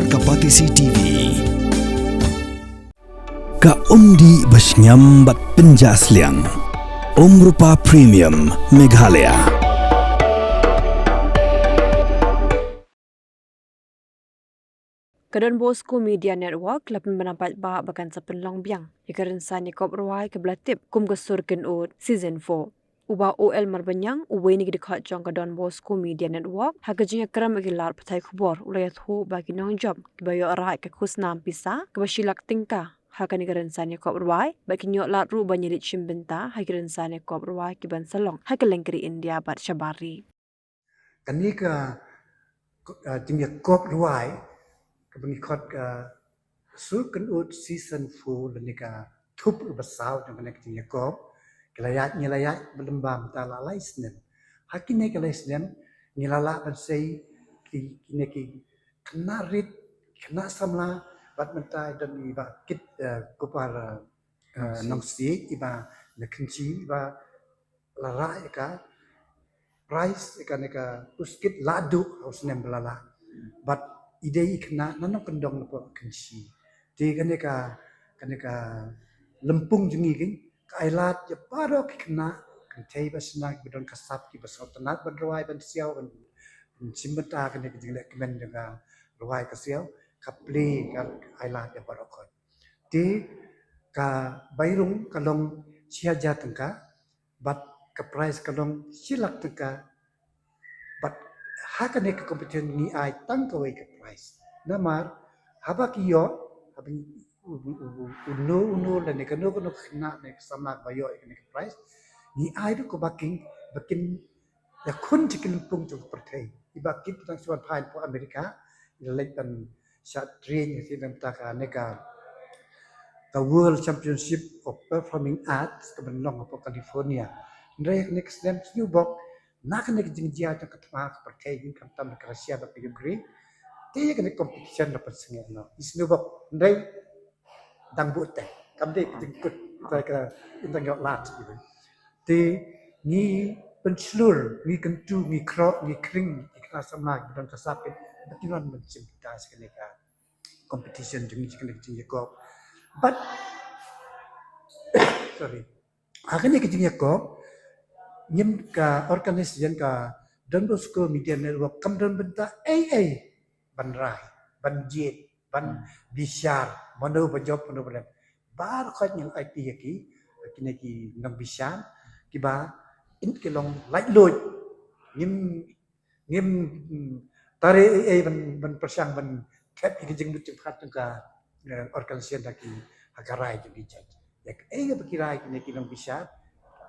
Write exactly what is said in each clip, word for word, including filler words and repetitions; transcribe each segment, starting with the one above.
Ka Batesi T V. Ka umdih ba shngiam bad pynjah sliang. Umrupa Premium Meghalaya. Ka Don Bosco Media Network la pynbna paidbah ba kan sa pynlong biang ïa ka rynsan ïakop rwai kaba la tip kum ka Sur Kynud Season four. U Bah O L Marbaniang, uwei na ki dkhot jong ka Don Bosco Media Network, ha ka jingïakren bad ki lad pathai khubor, u la ïathuh ba ki nongjop kiba ïoh raid ka khusnam pisa kaba shi lak tyngka ha kane ka rynsan ïakop rwai, bad kin ïoh lad ruh ban ïaleit shim bynta ha ki rynsan ïakop rwai kiban sa long ha kylleng ka ri India bad shabar ri. Kane ka, uh, jingïakop rwai kaba ngi khot ka Sur Kynud Season four, lane ka thup ba saw jong kane ka jingïakop, ka la ïaid, ngi la ïaid ba lyngba mynta la lai snem. Ha kine ki lai snem ngi la lah ban sei ki, kine ki khynnah rit, khynnah samla, bad mynta don i Bah Kit, uh, Kupar, uh, Nongsiej, i Bah Nongsiej, i Bah Nongsiej, i Bah la rah ïa ka prize ïa kane ka puskit la duh ha u snem ba la lah. Bad i dei i khynnah na nongkyndong na pdeng Kynshi. Te kane ka, kane ka lympung jong ngi, ka ai lad ïa baroh ki khynnah, kynthei bad shnong, kiba don ka sap, kiba sngewtynnat ban rwai ban siaw, ban, ban shim bynta kane ka jingleh kmen jong ka rwai ka siaw, ka plie, ka ai lad ïa baroh khoit. Te ka bai rung ka long shi hajar tyngka, bad ka prize ka long shi lak tyngka. Bad ha kane ka competition ngi ai tang kawei ka prize. Namar haba ki ïoh, haba uno uno lane kano kano ka khynnah ne ka samla ba ïoh ïa kane ka prize, ngi ai ruh ka backing, backing ïakhun sha ki lympung jong ka pyrthei. I Bah Kit Nongsiej u dang shu wan phai na pdeng America, i la leit ban shah train ïa ki na bynta kane ka, ka World Championship of Performing Arts kaban long hapoh California. Hynrei kane ka snem sniewbok, na kane ka jingjia jong ka thma ka pyrthei, khamtam ka Russia bad ka Ukraine, te kane ka competition la pynsangeh noh. Sniewbok, hynrei dang bud te. Kam dei ka jingkut, ka, ka, dang ïoh lad. Te ngi pynshlur, ngi kyntu, ngi khroh, ngi khring ïa ki khynnah samla kiba don ka sap, ba kin wan ban shim bynta sha kane ka competition jong ngi, sha kane ka jingïakop. But, sorry. Ha kane ka jingïakop, ngim, ka organization ka Don Bosco Media Network kam don bynta ei ei ban rai, ban jied, ban bishar mano ba jop, mano ba rem. Baroh khoit ngi la aiti ïa ki, kine ki nongbishar kiba, in ki long laitluid. Ngim, ngim, mm, tare ei ei ban, ban pyrshang ban thep ïa ki jingmut jingpyrkhat jong ka, eh, organization da ki, ha ka rai jong ki judge. Ïa kaei kaba ki rai kine ki nongbishar,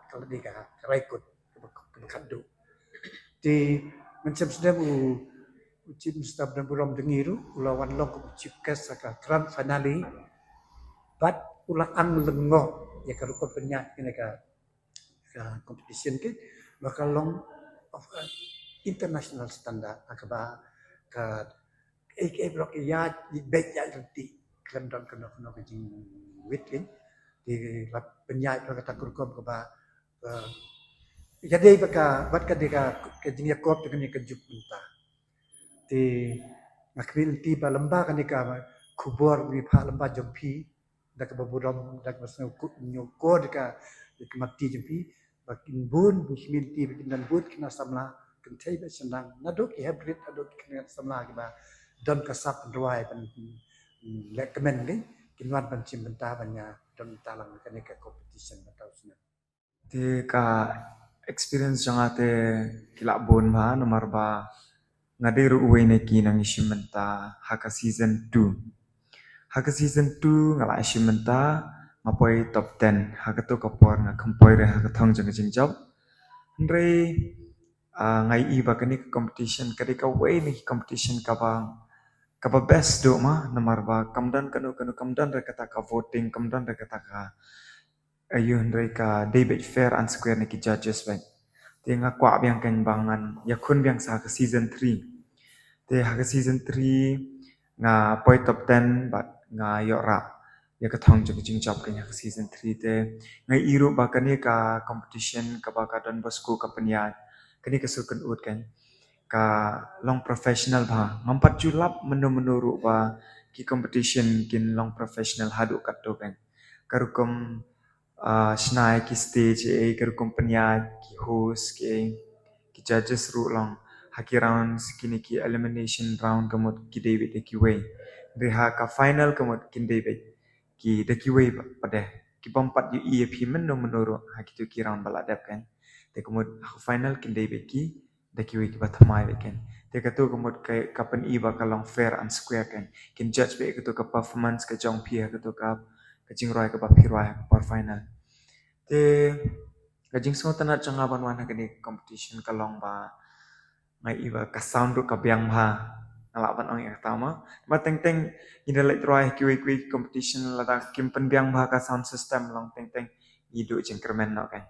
ka la dei ka, ka rai kut kaba, kaba khatduh. Te mynshem snem u, u Chief Minister Bah Donbor Ramding ruh u la wan long kum u chief guest ha ka grand finale. Bad u la ang lyngngoh ïa ka rukom pynïaid kane ka, ka competition, ki ba ka long of a international standard, ha kaba ka, eh, eh, baroh ki ïaid, i beit ïaid lynti, khlem don kano kano ka jingwit, ki, ki la pynïaid ba kata ka rukom kaba, eh, ïadei bad ka, bad ka dei ka, ka jingïakop jong kane ka juk mynta. Te nga khmih lynti ba lyngba kane ka khubor ngi phah lyngba jong phi, da kaba burom, da kaba sngewkut, ñiewkor da ka, da ka mati jong phi, ba kin bun, bun khmih lynti ba kin don bun khynnah samla, kynthei bad shnong, naduh ki hybrid, naduh ki khynnah samla kiba don ka sap rwai ban, mm, leh kmen, ki, kin wan ban shim bynta ban ïa don bynta lang kane ka competition mynta u snem. Te ka experience jong nga te ki la bun bha, namar ba nga dei ruh uwei na ki nongïashim bynta ha ka season two. Ha ka season two nga la shim bynta, nga poi top ten. Ha kato ka por nga kham poi re ha ka thong jong ka jingjop. Hynrei, ah, nga ïohi ba kane ka competition ka dei kawei na ki competition kaba, kaba best duh ma, namar ba kam don kano kano, kam don re kata ka voting, kam don re kata ka, aïu, hynrei ka dei beit fair and square na ki judges beit. Te nga kwah biang kein ba ngan ïakhun biang sa ha ka season three. Te ha ka season three nga poi top ten bad nga ïoh rah ïa ka thong jong ka jingjop kein ha ka season three. Te nga ïohi ruh ba kane ka competition kaba ka Don Bosco ka pynïaid, kane ka Sur Kynud kein, ka long professional bha. Ngam pat ju lap mynno mynno ruh ba ki competition kin long professional haduh katto kan. Ka rukom, ah, shna ïa ki stage, eh, ka rukom pynïaid, ki host, ki, ki judges ruh long ha ki rounds, kine ki elimination round ka mut ki dei beit da kiwei. Hynrei ha ka final ka mut kin dei beit ki da kiwei pat de. Ki bym pat ïohi ïa phi mynno mynno ruh ha kito ki round ba la dep kan. Te ka mut ha ka final kin dei beit ki da kiwei kiba thymmai beit kan. Te kato ka mut ka, ka pyni ba ka long fair and square kan. Kin judge beit kato ka performance ka jong phi ha kato ka, ka jingrwai kaba phi rwai ha ka por final. Te ka jingsngewtynnat jong nga ban wan ha kane ka competition ka long ba nga i ba ka sound ruh ka biang bha. Nga lah ban ong ïa kata ma. Ba teng teng ngi da leit rwai ha kiwei kiwei ki competition lada kim pynbiang bha ka sound system long teng teng ngi duh jingkyrmen noh kan.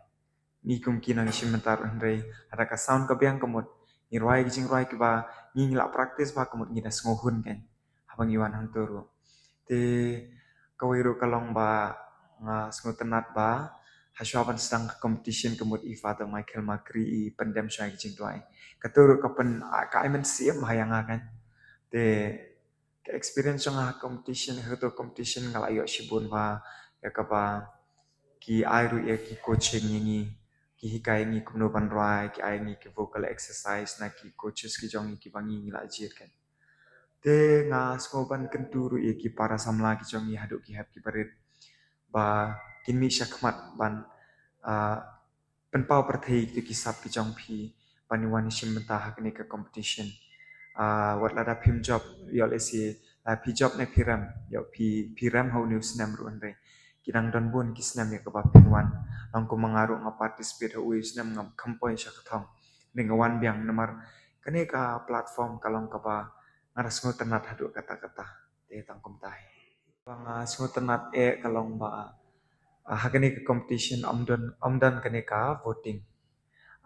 Ngi kum ki nongshim bynta ruh hynrei lada ka sound ka biang ka mut ngi rwai ki jingrwai kiba ngi, ngi lah practice bha ka mut ngi da sngewhun kan. Haba ngi wan hangto ruh. Te kawei ruh ka long ba nga sngewtynnat ba hashwa ban sdang ka competition ka mut i Father Michael Makri i pyndem shuwa ki jingduwai. Kato ruh ka pyn, ka ai mynsiem ha ïa nga kan. Te ka experience jong nga ha competition, ha kato competition nga la ïoh shibun bha ïa kaba ki ai ruh ïa ki coaching ïa ngi, ki hikai ïa ngi kumno ban rwai, ki ai ïa ngi ki vocal exercise na ki coaches ki jong ngi kiba ngi, ngi la jied kan. Te nga sngew ban kyntu ruh ïa ki para samla ki jong ngi haduh ki hep ki barit ba kin mih shakhmat ban, ah, pynpaw pyrthei kito ki sap ki jong phi ban ïa wan shim bynta ha kane ka competition. Ah, wat lada phim jop, ïoh lehse la phi jop ne phi rem, ïoh phi, phi rem ha une u snem ruh hynrei ki dang don bun ki snem ïa kaba phin wan. Long kum ma nga ruh nga participate ha uwei u snem ngam kham poi sha ka thong. Hynrei nga wan biang namar kane ka platform ka long kaba nga da sngewtynnat haduh katta katta. Te tang kumta hi. Ba nga sngewtynnat eh ka long ba, ah, ha kane ka competition ym don, ym don kane ka voting.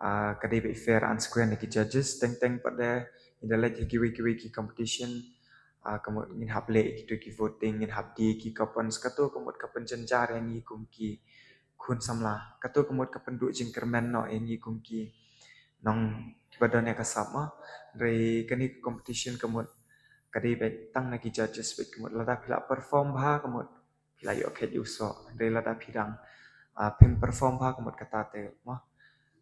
Ah, ka dei beit fair and square na ki judges, teng teng pat de ngi da leit ha kiwei kiwei ki competition, ah, ka mut ngin hap leh kito ki voting, ngin hap die ki coupons, kato ka mut ka pynjynjar ïa ngi kum ki khun samla, kato ka mut ka pynduh jingkyrmen noh ïa ngi kum ki nong kiba don ïa ka sap ma. Hynrei kane ka competition ka mut ka dei beit tang na ki judges beit, ka mut lada phi la perform bha ka mut phi la ïoh khet ïa u soh. Hynrei lada phi dang, ah, phim perform bha ka mut kata te ma,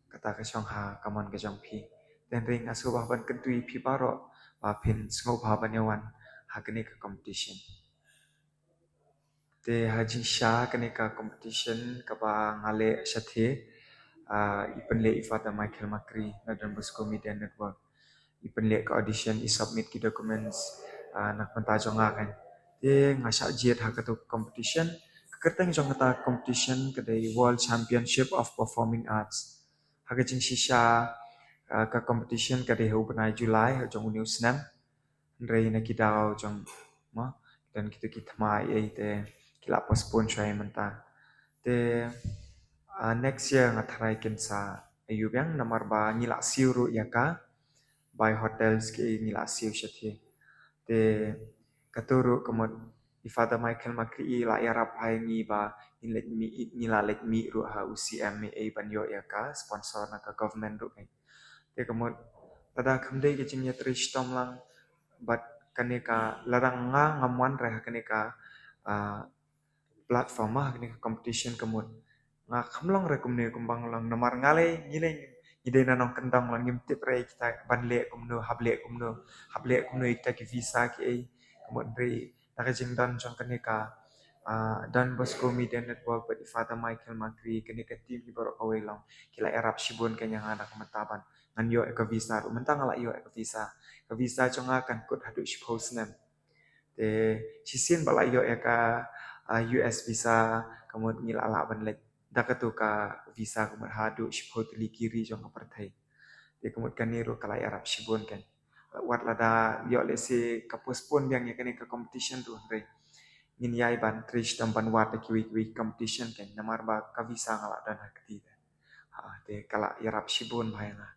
kata ka shong ha ka mon ka jong phi. Te hynrei nga sngewbha ban kyntu ïa phi baroh ba phin sngewbha ban ïa wan ha kane ka competition. Te ha jingshisha kane ka competition kaba nga leh shathie, ah, i pynleh i Father Michael Makri na Don Bosco Media Network. I pynleh ka audition, i submit ki documents, ah, na ka bynta jong nga kan. Te nga shah jied ha kato ka competition. Ka kyrteng jong kata ka competition ka dei World Championship of Performing Arts. Ha ka jingshisha, ah, ka competition ka dei ha u bnai July ha jong une u snem. Hynrei na ki daw jong ma, don kito ki thma ei ei te ki la postpone shuwa mynta. Te, ah, next year nga tharai kin sa ïoh biang namar ba ngi la siew ruh ïa ka by hotels ki, ngi la siew shathie. Te kato ruh ka mut i Father Michael Makri i la ïarap ha ïa ngi ba ngin leit mih, ngi la leit mih ruh ha u C M ei ei ban ïoh ïa ka sponsor na ka government ruh kan. Te ka mut lada kham dei ka jingïatrei shitom lang bad kane ka, lada nga ngam wan re ha kane ka, ah, platform ma, ha kane ka competition ka mut nga kham long re kumne kumba nga long namar nga lei, ngi lei, ngi dei na nongkyndong lang, ngim tip re kita ban leh kumno, hap leh kumno, hap leh kumno ïa kita ki visa ki ei. Ka mut hynrei na ka jingdon jong kane ka, ah, Don Bosco Media Network bad i Father Michael Makri, kane ka team hi baroh kawei long ki la ïarap shibun kan ïa nga na ka mynta ban ngan ïoh ïa ka visa ruh. Mynta nga la ïoh ïa ka visa. Ka visa jong nga kan kut haduh shiphew snem. Te shisien ba la ïoh ïa ka, ah, U S visa, ka mut ngi la lah ban leit da kato ka visa ka mut haduh shiphew tylli ki ri jong ka pyrthei. Te ka mut kane ruh ka la ïarap shibun kan. Wat lada ïoh lehse ka postpone biang ïa kane ka competition ruh hynrei ngin ïai ban trei shitom ban wad da kiwei kiwei competition kan namar ba ka visa nga la don ha kti te. Ha, te ka la ïarap shibun bha ïa nga.